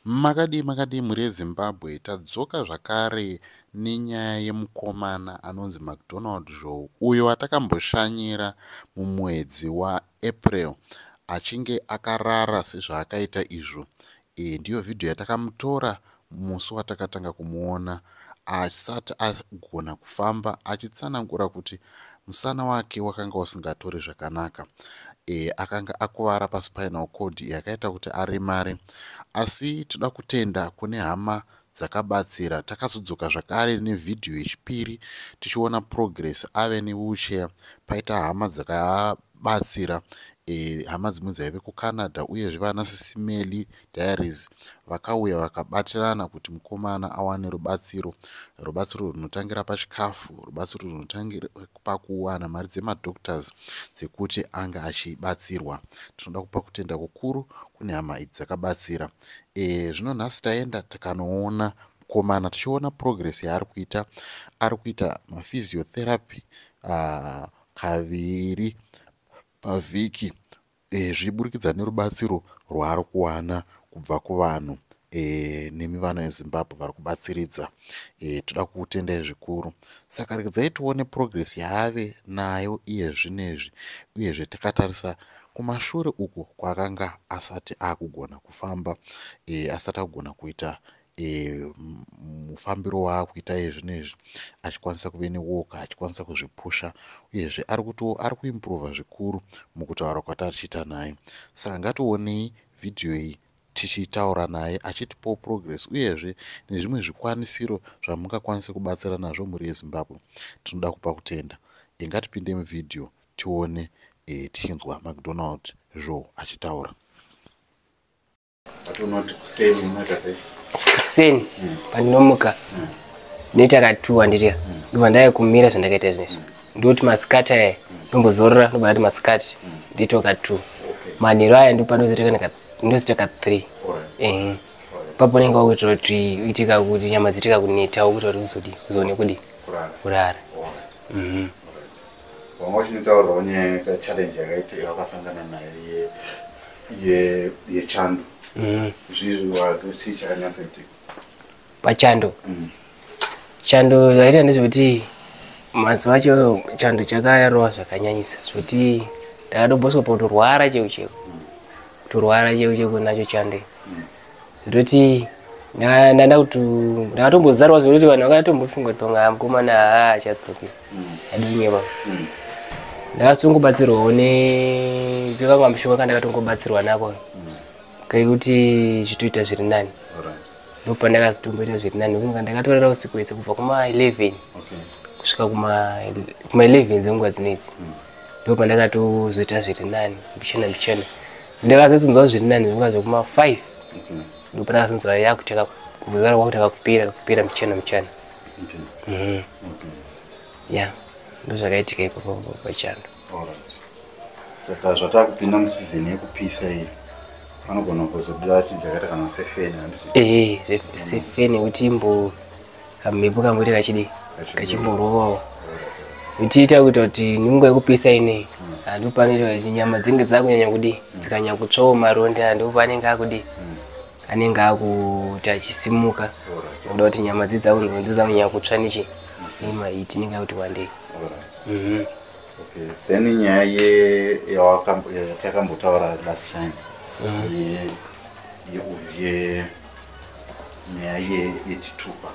Makadii makadii mhuri yeZimbabwe, tadzoka zvakare nenyaya yemukomana anonzi McDonald Zhou uyo watakamboshanyira mumwedzi waApril achinge akarara sezvaakaita izvo. Ndiyo vhidhiyo yatakamutora musi watakatanga kumuona asati agona kufamba achitsanangura kuti musana wake wakanga usingatori zvakanaka. Akanga akuvara paspinal cord yakaita kuti aremare. Asi toda kutenda kune hama dzakabatsira. Takazodzoka zvakare nevhidhiyo yechipiri tichiona progress ave newheelchair paita hama dzakabatsira. Hama dzimwe dzaive kuCanada uyezve vana Sisi Melly Diaries vakauya vakabatirana kuti mukomana awane rubatsiro. Rubatsiro runotangira pachikafu, rubatsiro runotangira pakuwana mari dzemadoctors dzekuti ange achibatsirwa. Tinoda kupa kutenda kukuru kune hama idzi dzakabatsira. Zvino nhasi taenda tikanoona mukomana tichiona progress yaari kuita. Ari kuita maphysiotherapy kaviri pavhiki zvichiburikidza nerubatsiro rwaari kuwana kubva kuvanhu nemi vana veZimbabwe vari kubatsiridza. Toda kukutendai zvikuru. Saka regedzai tione progress yaave nayo iye zvinezvi uyezve takatarisa kumashure uku kwaakanga asati akugona kufamba, asati akugona kuita mufambiro waakuita iye zvinezvi achikwanisa kuve newalker, achikwanisa kuzvipusha uyezve ari kuti ari kuimprova zvikuru mukutaura kwatarichiita naye. Saka ngationei vhidhiyo iyi tichitaura naye achitipawo progress uyezve nezvimwe zvikwanisiro zvamungakwanise kubatsira nazvo mhuri yeZimbabwe. Tinoda kupa kutenda. Ngatipinde muvhidhiyo tione tichinzwa McDonald Zhou achitaura. Unoti kuseni unoita sei? Kuseni pandinomuka ndinoita katuwa nditya, ndobva ndaya kumira zvandakaita zvinezvi. Ndoti masikati aya ndombozorora, ndobva ndati masikati ndoitawo ka2. Manheru aya ndopandozoita ndozoita ka3. Ipapo unenge wakuitira kuti uitika kuti nyama dziitika kuneta, ukuita kuti uzodi uzoone kudi kurara. Wanga uchinotaurawo nyaya yechallenge yakaita yakasangana nayo yechando. Zvizvi chii chakanyatsoitika? Pachando, chando zvaita ndezvekuti mazuva acho chando chakarova zvakanyanyisa, zvokuti ndakatomboswa pakutorwara cheu cheu, kutorwara cheu cheu nacho chando, zvototi ndanda kuti ndakatombozarwa, zvekuti vanhu vakatombofunga kuti pamwe mukomana haa achatsoki adonyeba. Ndakazongobatsirwawo nekamwe mushonga kandakatongobatsirwa nako kekuti zvitoita zviri nani. Ndopandakazotomboita zviri nani, nekuti ndakatorera usiku wese kubva kuma11 kusvika kuma11 dzenguva dzinoidzi. Ndopandakatozoita zviri nani mbichana mbichana. Ndakazozonzwa zviri nani zvinguva zvekuma5, ndopandakazonzwa yakutaka kuzara kwakutaka kupera kupera mbichana mbichana. Ya, ndozvakaitika ipapo pachando. Saka zvatakupinda museason yekupisa iyi, panogona kuzobuda chinhu chakaita kana sefeni, handiti? Ehe, sefeni yekuti imbo kamhepo kamboita kachidi kachimborovawo, uchiita kuita kuti nenguva yekupisa inei handopanoita kuti nyama dzinge dzakunyanya kudi dzikanyanya kutsvawo maronda, handopanenge akudi anenge akuti achisimuka nekuda kuti nyama dzidzi dzakunyanya kutsva nechi nemaiti inenge akuti wandei. Then nyaya yatakambotaura last time, nyaya yechitupa,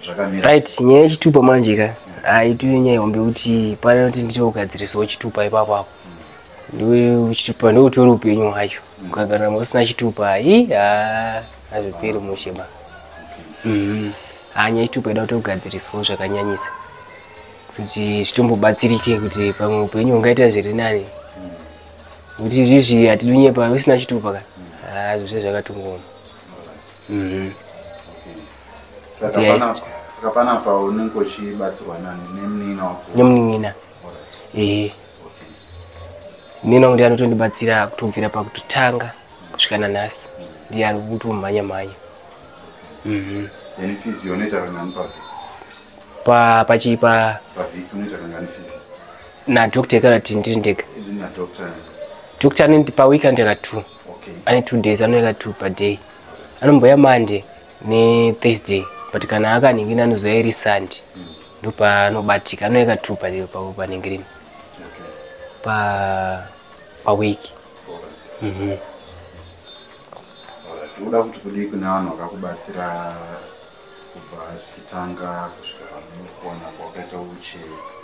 zvakamira? Right, nyaya yechitupa manje ka haitove nyaya hombe, kuti pane kuti nditogadzirisawo chitupa ipapo apo. Chitupa ndokutori upenyu hwacho. Ukagarama usina chitupa, hai, hazviperi mushe ba. Ha, nyaya yechitupa ida kutogadziriswawo zvakanyanyisa kuti zvitombobatsirike, kuti pamwe upenyu hungaita zviri nani, kuti izvizvi hatidunyepa usina chitupa ka, ha, zvose zvakatongooma. Saka panapa unenge uchibatsirwa nani? Nemunin'ina wako? Nemunin'ina, ehe. Munin'ina wangu ndiye anotondibatsira kutobvira pakutotanga kusvika nanhasi, ndiye ari kutomhanya mhanya. Then physio unoita kangani pavhiki? Pa pachi pa Pavhiki unoita kangani physio? Nadoctor kana kuti ndiri ndega? Nadoctor. Doctor anoti paweek anoita ka two. Ane 2 days, anoita 2 per day. Anombouya Monday neThursday, but kana akaningina anozouya iri Sunday, ndopaanobatika. Anoeka two panhingirini paweek. Uda kuti kudii kune vanhu vakakubatsira kubva zvichitanga kusvika pamukuona kwakaita uche?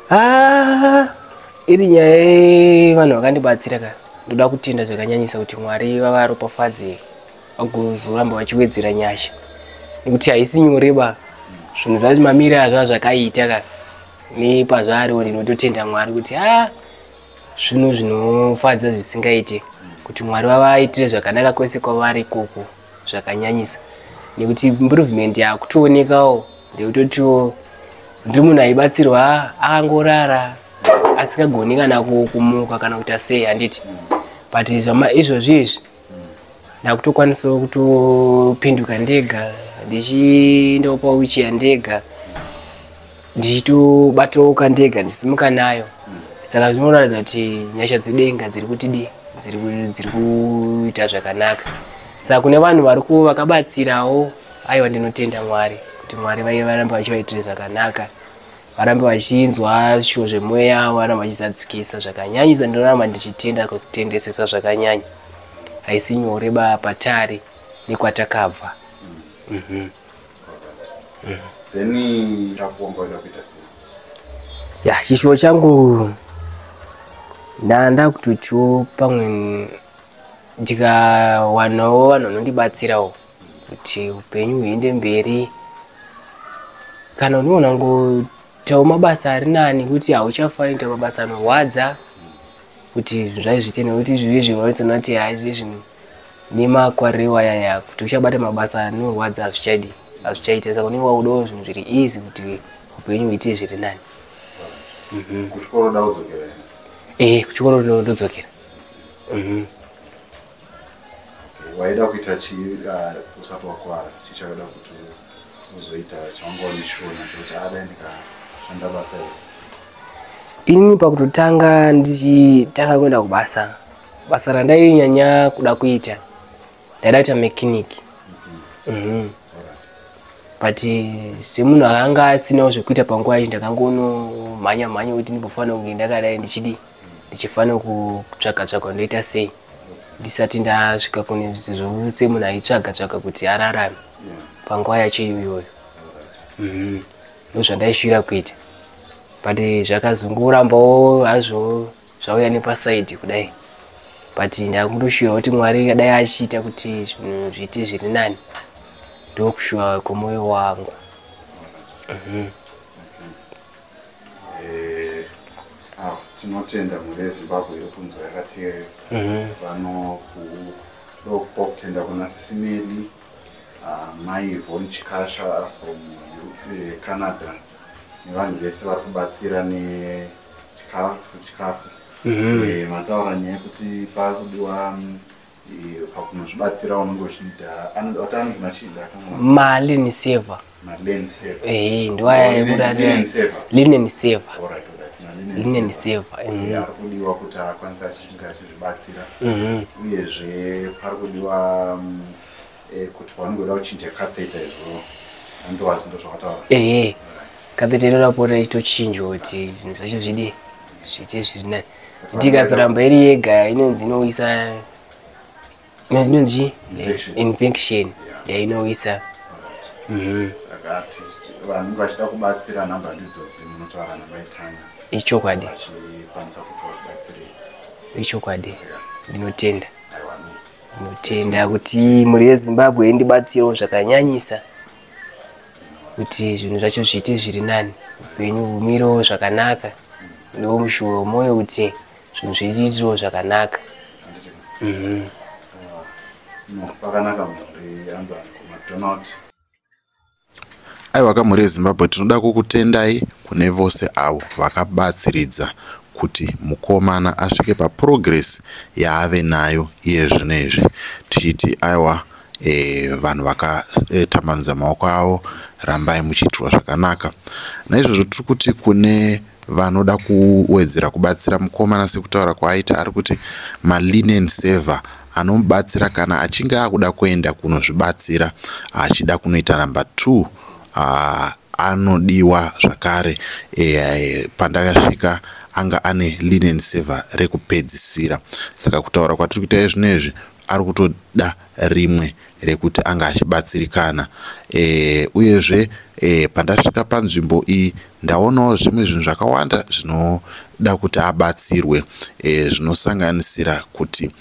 Ah, iri nyaya yevanhu vakandibatsira ka, ndoda kutenda zvakanyanyisa, kuti Mwari vavaropafadze, vagozoramba vachiwedzera nyasha, nekuti haisi nyore ba. Zvinhu zvacho mamiriro azva zvakaita ka nepazvariwo, ndinototenda Mwari kuti a zvinhu zvinofadza zvisingaite, kuti Mwari vavaitire zvakanaka kwese kwavari ikoko zvakanyanyisa, nekuti improvement yakutoonekawo. Ndekutotiwo ndiri munhu aibatsirwa akangorara, asingagoni kana kumuka kana kuita sei, handiti? But izvozvi izvi ndakutokwanisawo kutopinduka ndega, ndichiendawo pawheelchair ndega, ndichitobatawo ndega, ndisimuka nayo. Saka zvinoratidza kuti nyasha dzedenga dziri kutidi, dziri kuita zvakanaka. Saka kune vanhu vari vakabatsirawo, aiwa, ndinotenda Mwari kuti Mwari varamba vachivaitira zvakanaka, varambe vachinzwa zvishuwo zvemwoyo yavo, varambe vachizadzikisa zvakanyanyisa. Ndinoramba ndichitenda kwekutendesesa zvakanyanya. Haisi nyore ba patari nekwatakabva. Then chakuonga uida kuita sei? Ya, chishuwo changu ndanda kutotiwo pamwe ndikawanawo vanhu vanondibatsirawo kuti upenyu huende mberi, kana unoona ngoitawo mabasa ari nani, kuti hauchafaniri kuita mabasa anorwadza, kuti zvinhu zvacho zviite, nekuti zvivi zvinotsona kuti hai, zvezvi nemakwariro ayaya, kuti uchabata mabasa anorwadza hazvichadi, hazvichaita. Saka unenge wakudawo zvinhu zviri easy kuti upenyu huite zviri nani. Kuchikoro uda kudzokera here? Eh, kuchikoro ndodzokera. Waida kuita chii usati wakwara? Chii chauda kuti uzoita chawanga une shuwa nacho kuti adai ndikashanda basa iri? Inini pakutotanga ndichitanga kuenda kubasa, basa randainyanya kuda kuita, ndaida kuita mechanic. But semunhu akanga asinawo zvekuita panguva yacho, ndakangonomhanya mhanya kuti ndimbofanira kunge ndakadai, ndichidi ndichifanira kutsvaga tsvaga ndoita sei ndisati ndasvika kune, sezvo semunhu aitsvaga tsvaga kuti ararame panguva yacho iyoyo. Ndozvandaishuvira kuita, but zvakazongorambawo hazvo zvauya nepasaidi kudai. But ndakundoshuvira kuti Mwari dai achiita kuti zvinhu zviite zviri nani. Ndokushuva kwemwoyo wangu. Ah, tinotenda mhuri yeZimbabwe iri kunzwa yakateerera. Vanokupa kutenda kuna Sisimeli, Mai Von Chikasha from Canada, nevanhu vese vari kubatsira nechikafu chikafu. Mataura nyaya yekuti pakudiwa pakunozvibatsira unenge uchida ati anonzi machida? Malinen saver. Malinen saver. Ehe, ndoaya yekurarira. Linen saver. Linen saver. Alright, linen saver. Ari kudiwa kuti akwanise achinge achizvibatsira. Uyezve pari kudiwa kuti paunenge uda kuchinja catheter izvo, andowazi ndozvakataura. Ehe, catheter inoda kupota ichitochinjwa kuti zvinhu zvacho zvidi zviite zviri nani, kuti ikazoramba iri yega inonzi inouyisa, inonzi chii? Infection. Infection yainouyisa. Saka vanhu vachida kubatsira, nhamba ndidzodzi, munotaura namaitanya Ichokwadi. vachikwanisa kuti vakubatsirei. Ichokwadi. Ndinotenda. Aiwa, no. Ndinotenda kuti mhuri yeZimbabwe indibatsirewo zvakanyanyisa kuti zvinhu zvacho zviite zviri nani, upenyu humirewo zvakanaka. Ndo mushuwo wemwoyo kuti zvinhu zviitirewo zvakanaka. Handiti? No, pakanaka mhuri, anzi kuMacDonald. Aiwa kamhuri yeZimbabwe, tinoda kukutendai kune vose avo vakabatsiridza kuti mukomana asvike paprogress yaave nayo iye zvino izvi, tichiti aiwa, vanhu vakatambanudza maoko avo, rambai muchiitirwa zvakanaka. Naizvozvo tiri kuti kune vanoda kuwedzera kubatsira mukomana, sekutaura kwaaita, ari kuti malinen saver. anomubatsira kana achinge akuda kuenda kunozvibatsira achida kunoita number 2 anodiwa zvakare. Pandakasvika anga ane linen saver rekupedzisira, saka kutaura kwatiri kuita izvinezvi ari kutoda rimwe rekuti anga achibatsirikana. Uyezve pandasvika panzvimbo iyi ndaonawo zvimwe zvinhu zvakawanda zvinoda kuti abatsirwe, zvinosanganisira kuti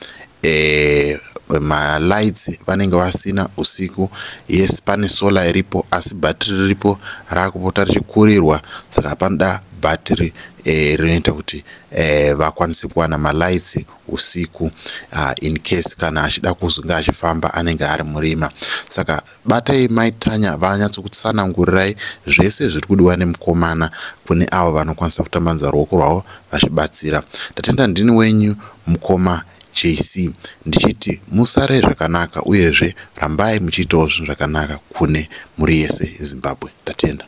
malights vanenge vasina usiku. Yes, pane solar iripo, asi bhatiri riripo raakupota richikurirwa, saka panoda bhatiri rinoita kuti vakwanise kuwana malights usiku, in case kana achida kuzonge achifamba anenge ari murima. Saka batai Maitanya vanyatsokutsanangurirai zvese zviri kudiwa nemukomana kune avo vanokwanisa kutambanudza ruoko rwavo vachibatsira. Ndatenda, ndini wenyu mukoma JC, ndichiti musare zvakanaka, uyezve rambai muchiitawo zvinhu zvakanaka kune mhuri yese yeZimbabwe. Ndatenda.